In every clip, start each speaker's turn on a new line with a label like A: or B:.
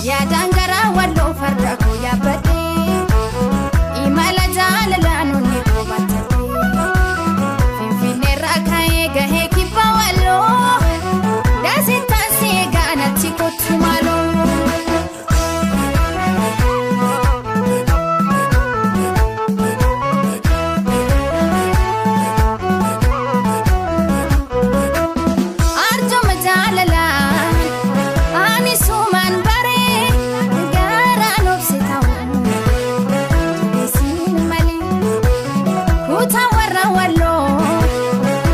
A: Yaadaan garaa walloo farda koo yaabbadhee imala jaalalaan onnee koo battadhee Finfinneerraa ka'ee gahee kibba walloo daasittaan si eegaa natti kottu maaloo. Arjuma jaalalaan ani sumaan baree garaan obse ta'uun jabeessiin malee kutaa warra walloo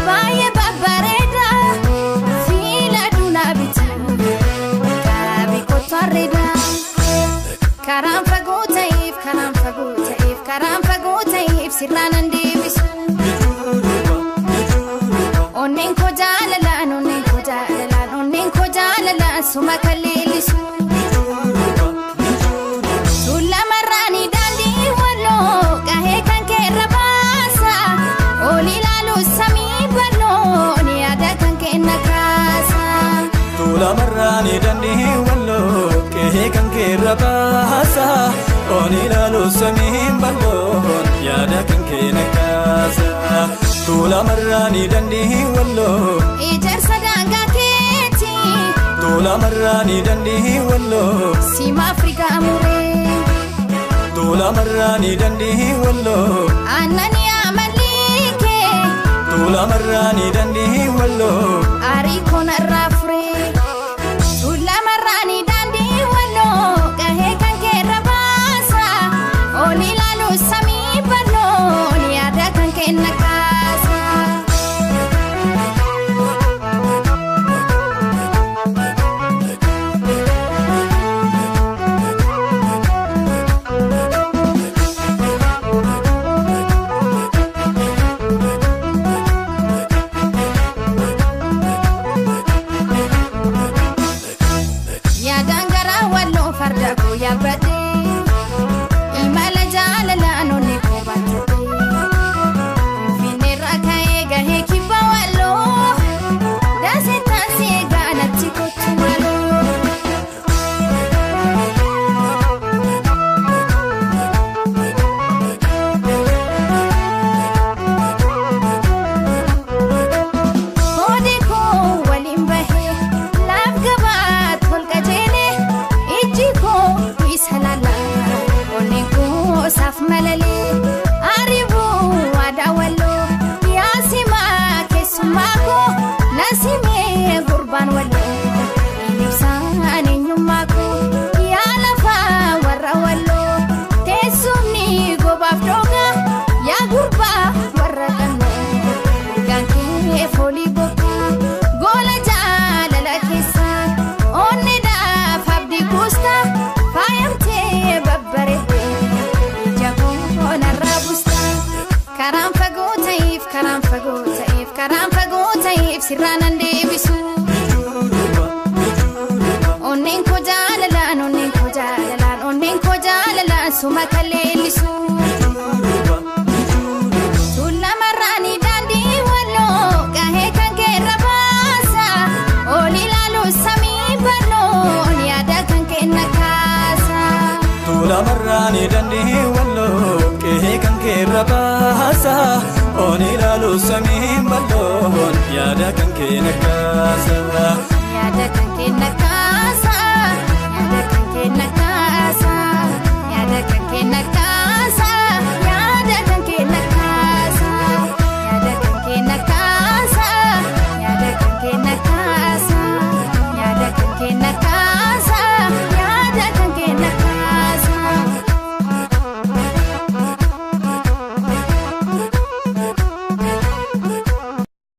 A: baay'ee babbareeda fiila dunaa bituu qaabii kottu arreeda. Karaan fagoo ta'eef karaan fagoo ta'eef karaan fagoo ta'eef sirraan an deebisu. Onneen koo jaalalaan onneen koo jaalalaan onneen koo jaalalaan suma kan leellisu. Tuulamarraanii daandii walloo gahee kan keerra baasa. Ol ilaaluu samii bal'oon yaada kan kenna kaasa.
B: Tuulamarraanii dandii walloo qe'ee kan keerra baasa. Oon ilaalu samiin bal'oon yaada kan keenya kaasa. Tuulamarraanii dandii walloo
A: Ijaarsa daangaa keetii
B: Tuulamarraanii dandii walloo
A: siima Afrikaa muree.
B: Tuulamarraanii dandii walloo
A: Aannan yaa kee
B: Tuulamarraanii dandii walloo
A: aarii koonarraa furee. Tuulamarraanii daandii walloo gahee kan keerra baasa. Ol ilaaluu samii bal'oon yaada kan kenna kaasa. Yaadaan garaa walloo farda koo yaabbadhee imala jaalalaan onnee koo battadhee Finfinneerraa ka'ee gahee kibba walloo daasittaan si eegaa natti kottu maaloo. Koodi koo waliin bahee laaf gabaa tol qajeelee ijji koo isa laalaa onneen koo isaaf malalee ariibuu aadaa walloo yaasimaa keessummaa koo nasimee gurbaan walloo ibsaan eenyummaa koo yaa lafaa warra walloo teessumni gobaaf dhoogaa yaa gurbaa warra qannoo. Urgaan kee foolii bokkaa goola jaalala keessaa onni dhaaf abdii kuustaa faayamtee babbareeddee ija koonarraa buustaa. Karaan fagoo ta'eef karaan fagoo ta'eef karaan fagoo ta'eef sirraan an deebisu. Onneen koo jaalalaan onneen koo jaalalaan onneen koo jaalalaan suma kan leellisu. Tuulamarraanii daandii walloo gahee kan keerra baasa. Ol ilaaluu samii bal'oon yaada kan kenna kaasa.
B: Tuulamarraanii dandii walloo qe'ee kan keerra baasa. Oon ilaalu samiin bal'oon yaada kan keenya kaasa.
A: Yaada kan kenna